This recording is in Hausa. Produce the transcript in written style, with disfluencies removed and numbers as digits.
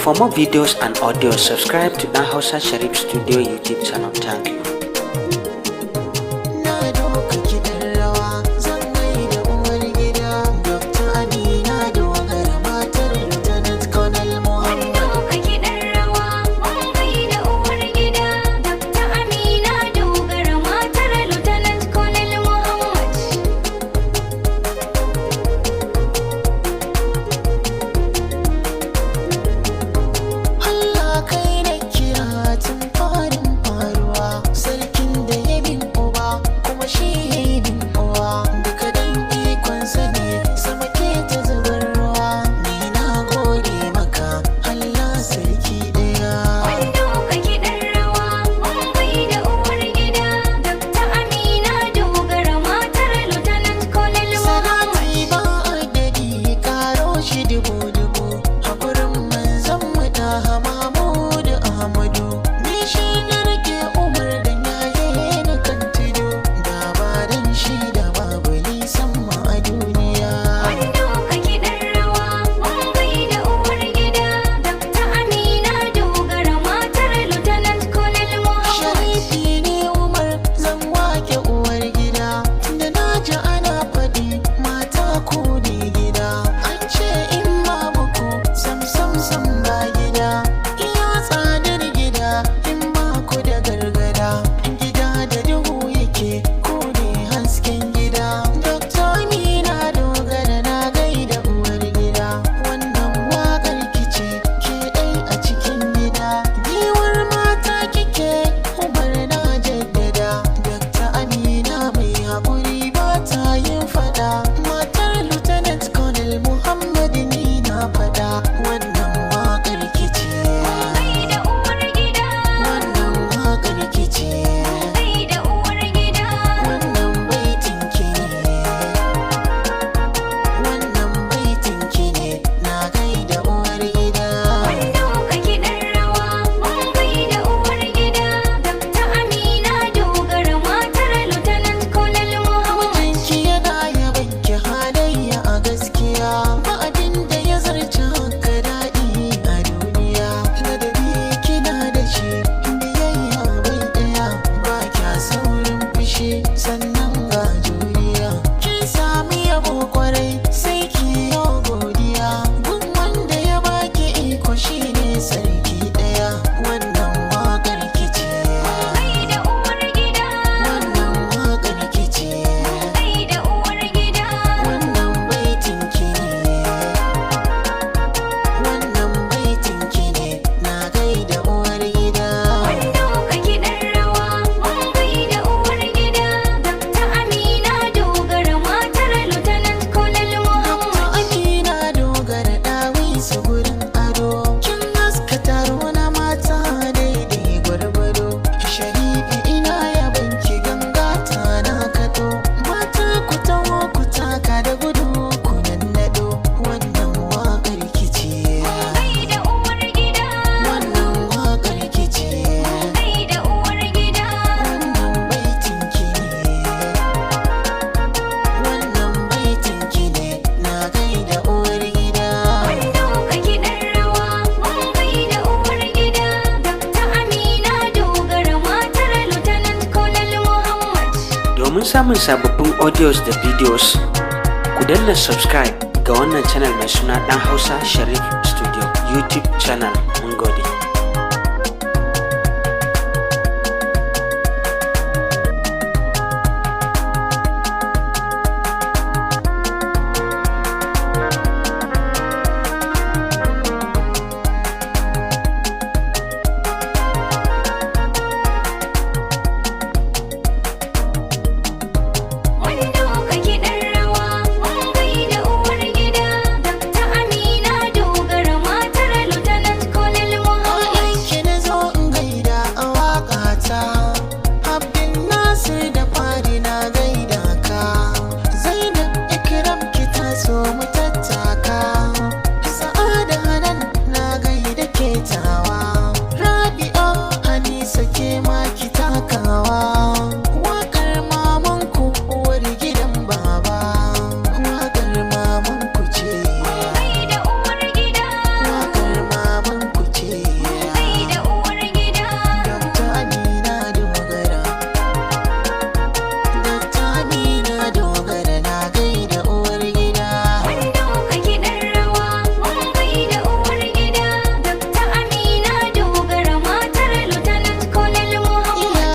For more videos and audio, subscribe to Dan Hausa Sharif Studio YouTube channel. Thank you. Na doka kiɗan rawa, zan gaida uwar gida, Dr. Amina Dogara, matar Lieutenant Colonel Muhammad. Doka kiɗan rawa, mun gaida uwar gida, Dr. Amina Dogara, matar Lieutenant Colonel Muhammad. Allah kai na kira tun farin faruwa, sarkin da ya min uba kuma shi ya yi min uwa, duka dan ikonsa ne sama ke ta zubar ruwa. Ni na gode maka, Allah sarki ɗaya. Mun doka kiɗan rawa, mun gaida uwar gida, Dr. Amina Dogara, matar Lieutenant Colonel Muhammad. Salati ba adadi, karo shi dubu dubu, hakurin manzon mu da Mahmudu Ahmadu. Ni shi na rike Umar da yaye na kan tudu, da ba dan shi da babu nisan ma a duniya. Mun doka kiɗan rawa, mun gaida uwar gida, Dr. Amina Dogara, matar Lieutenant Colonel Muhammad. Sharifi ne Umar, zan wake uwar gida, tunda na ji ana faɗi mata ku ne gida. An ce in babu ku, sam sam sam ba gida. Iya tsadar gida in ba ku da gargada. Gida da duhu yake, ku ne hasken gida. Dr. Amina Dogara, na gaida uwar gida. Wannan waƙar kice ke ɗai a cikin gida. Giwar mata kike, Umar na jaddada. Dr. Amina mai haƙuri, ba ta yin fada. Matar Lieutenant Colonel Muhammad, ni na fada. Wannan waƙar kice. Gaida uwar gida, Wannan waƙar kice. gaida uwar gida. Wannan baitin ki ne. Wannan baitin ki ne. Na gaida uwar gida. Mun doka kiɗan rawa, mun gaida uwar gida, Dr. Amina Dogara, matar Lieutenant Colonel Muhammad. Mijinki yana yabanki halayya a gaskiya, ba abin da ya zarce haka daɗi a duniya. Ladabi kina da shi, biyayya bai ɗaya, ba kya saurin fushi, sannan ga juriya. Kin sami yabo kwarai, sai ki yi godiya. Gun wanda ya baki iko shine sarki ɗaya. Wannan waƙar kice. Gaida uwar gida, Wannan waƙar kice. gaida uwar gida. Wannan baitin ki ne. Wannan baitin ki ne. Na gaida uwar gida. Mun doka kiɗan rawa, mun gaida uwar gida, Dr. Amina Dogara, matar Lieutenant Colonel Muhammad. Amina Dogara, ɗawisu gurin ado. Kin haska taro na mata daidai gwargwado. Sharifi ina yabanki, ganga ta na kaɗo. Mata ku taho ku taka da gudu ku nannaɗo. Wannan waƙar kice. Gaida uwar gida, Wannan waƙar kice. gaida uwar gida. Wannan baitin ki ne. Wannan baitin ki ne. Na gaida uwar gida. Mun doka kiɗan rawa, mun gaida uwar gida, Dr. Amina Dogara, matar Lieutenant Colonel Muhammad. Domin samun sababbin audios da videos, ku danna subscribe ga wannan channel mai suna Dan Hausa Sharif Studio YouTube channel. Mun gode.